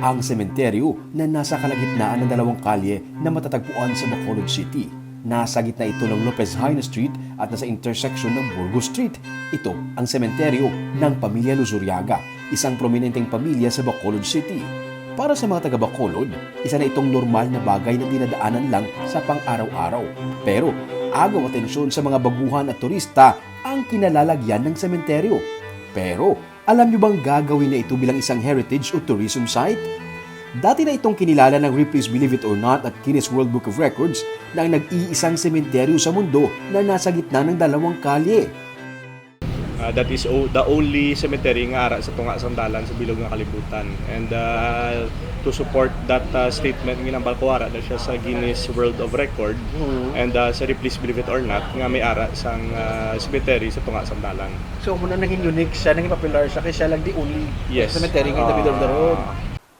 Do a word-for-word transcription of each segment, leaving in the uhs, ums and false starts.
Ang sementeryo na nasa kalagitnaan ng dalawang kalye na matatagpuan sa Bacolod City. Nasa gitna ito ng Lopez Jaena Street at nasa intersection ng Burgos Street. Ito ang sementeryo ng pamilya Luzuriaga, isang prominenteng pamilya sa Bacolod City. Para sa mga taga Bacolod, isa na itong normal na bagay na dinadaanan lang sa pang-araw-araw. Pero agaw atensyon sa mga baguhan at turista ang kinalalagyan ng sementeryo. Pero alam niyo bang gagawin na ito bilang isang heritage o tourism site? Dati na itong kinilala ng Ripley's Believe It or Not at Guinness World Book of Records na ang nag-iisang sementeryo sa mundo na nasa gitna ng dalawang kalye. Uh, that is o- the only cemetery nga ara sa tunga sang dalan sa bilog nga kalibutan. And uh, to support that uh, statement, ginambal ko ara na siya sa Guinness World of Record. Mm. And uh, sa Ripley's Believe It or Not, nga may ara sang uh, cemetery sa tunga sang dalan. So, muna naging unique siya, naging popular siya, kay siya lang the only Yes. cemetery in the middle of the road. Ah.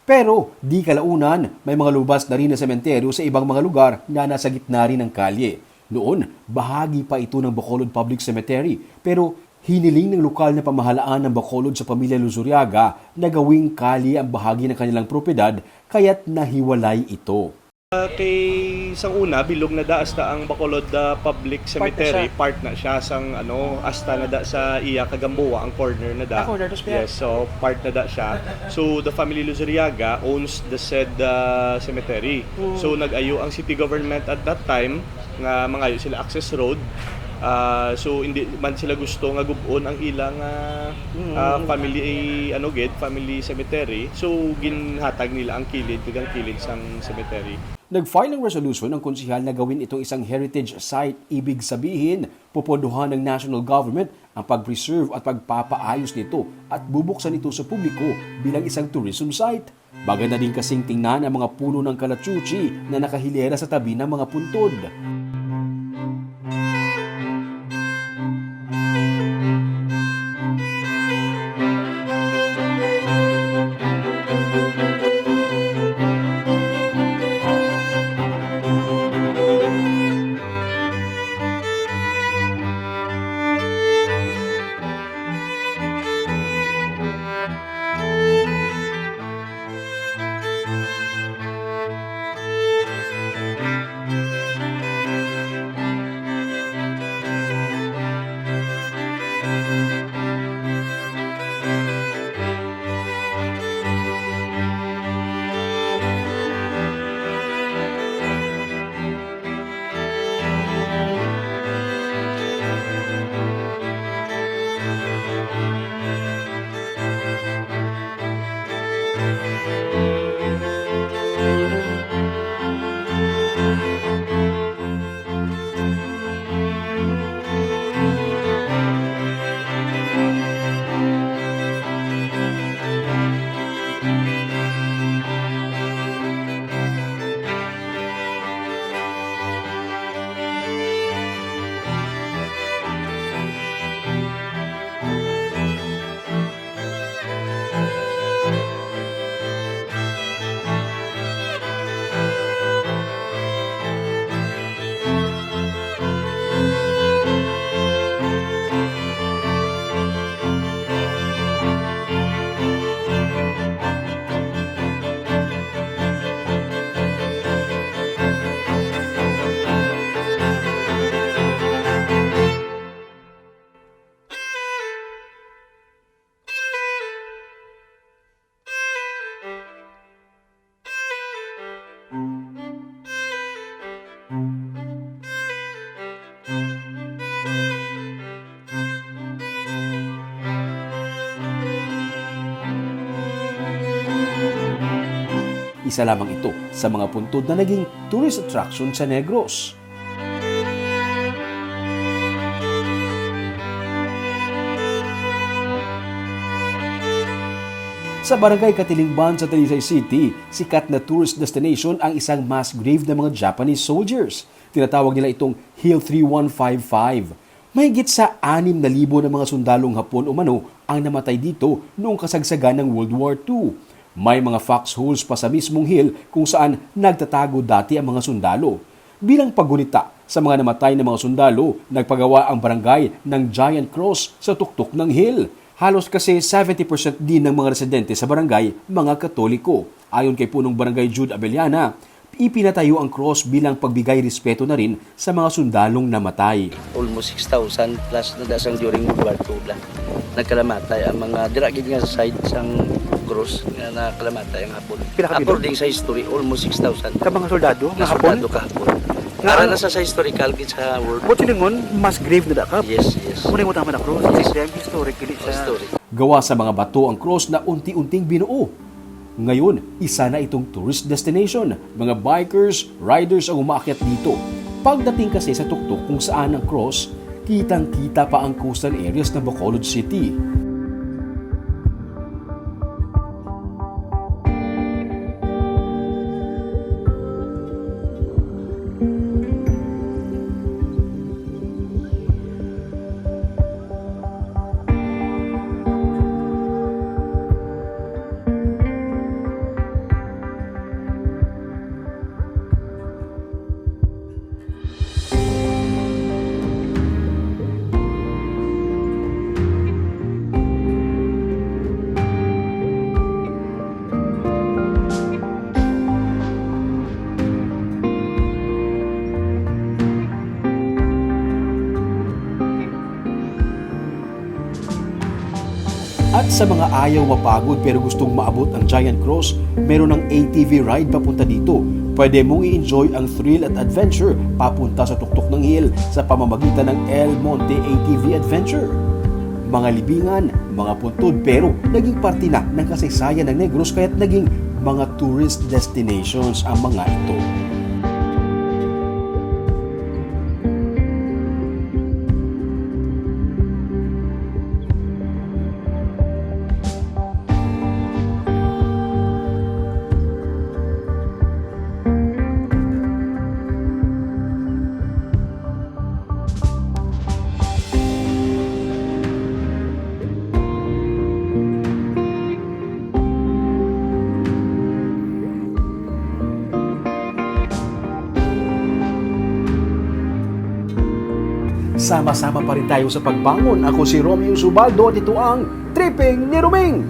Pero, di kalaunan, may mga lubas na rin na sementeryo sa ibang mga lugar na nasa gitna rin ng kalye. Noon, bahagi pa ito ng Bacolod Public Cemetery, pero hiniling ng lokal na pamahalaan ng Bacolod sa pamilya Luzuriaga na gawing kalye ang bahagi ng kanilang propiedad, kaya't nahiwalay ito. Ah, kay sang una, bilog na da hasta ang Bacolod, ah, Public Part na Cemetery, siya. Part na siya sang, ano, hasta na da sa iya kagamboa ang corner na da. Ah, corner, tapos kaya Yes, so part na da siya. So the family Luzuriaga owns the said, ah, cemetery. Mm. So nag-ayo ang city government at that time nga mangayo sila access road. Ah, so hindi man sila gusto nga gub-on ang ilang, ah, Mm. ah, family, ano gid, family cemetery. So ginhatag nila ang kilid, kag ang kilid sang cemetery. Nag-file ng resolution ang konsehal na gawin itong isang heritage site, ibig sabihin, pupondohan ng national government ang pag-preserve at pagpapaayos nito at bubuksan ito sa publiko bilang isang tourism site. Maganda din kasing tingnan ang mga puno ng kalachuchi na nakahilera sa tabi ng mga puntod. Isa lamang ito sa mga puntod na naging tourist attraction sa Negros. Sa Barangay Katilingban sa Talisay City, sikat na tourist destination ang isang mass grave ng mga Japanese soldiers. Tinatawag nila itong Hill three one five five. Mahigit sa anim na libo na mga sundalong Hapon umano ang namatay dito noong kasagsagan ng World War Two. May mga foxholes pa sa mismong hill kung saan nagtatago dati ang mga sundalo. Bilang paggunita sa mga namatay na mga sundalo, nagpagawa ang barangay ng giant cross sa tuktok ng hill. Halos kasi seventy percent din ng mga residente sa barangay, mga Katoliko. Ayon kay Punong Barangay Jude Abellana, ipinatayo ang cross bilang pagbigay respeto na rin sa mga sundalong namatay. Almost six thousand plus na dasang during World War Two lang. Nagkalamatay ang mga dira gid nga side sang cross nga nakalamatay ang Hapon. Pila ka bilang? According sa history, almost six thousand. Ka mga soldado nga Hapon? Soldado ka Hapon. Nga Ara ano? Na sa, sa historical gid sa world. Buot silingon, mass grave na da ka? Yes, yes. Muna yung utama na cross. Yes. Kasi historic, hindi siya. Historic. Gawa sa mga bato ang cross na unti-unting binuo. Ngayon, isa na itong tourist destination. Mga bikers, riders ang umaakyat dito. Pagdating kasi sa tuktok kung saan ang cross, kitang-kita pa ang coastal areas ng Bacolod City. At sa mga ayaw mapagod pero gustong maabot ang Giant Cross, meron ng A T V ride papunta dito. Pwede mong i-enjoy ang thrill at adventure papunta sa tuktok ng hill sa pamamagitan ng El Monte A T V Adventure. Mga libingan, mga puntod, pero naging parte na ng kasaysayan ng Negros kaya't naging mga tourist destinations ang mga ito. Sama-sama pa rin tayo sa pagbangon. Ako si Romeo Subaldo at ito ang Tripping ni Roming.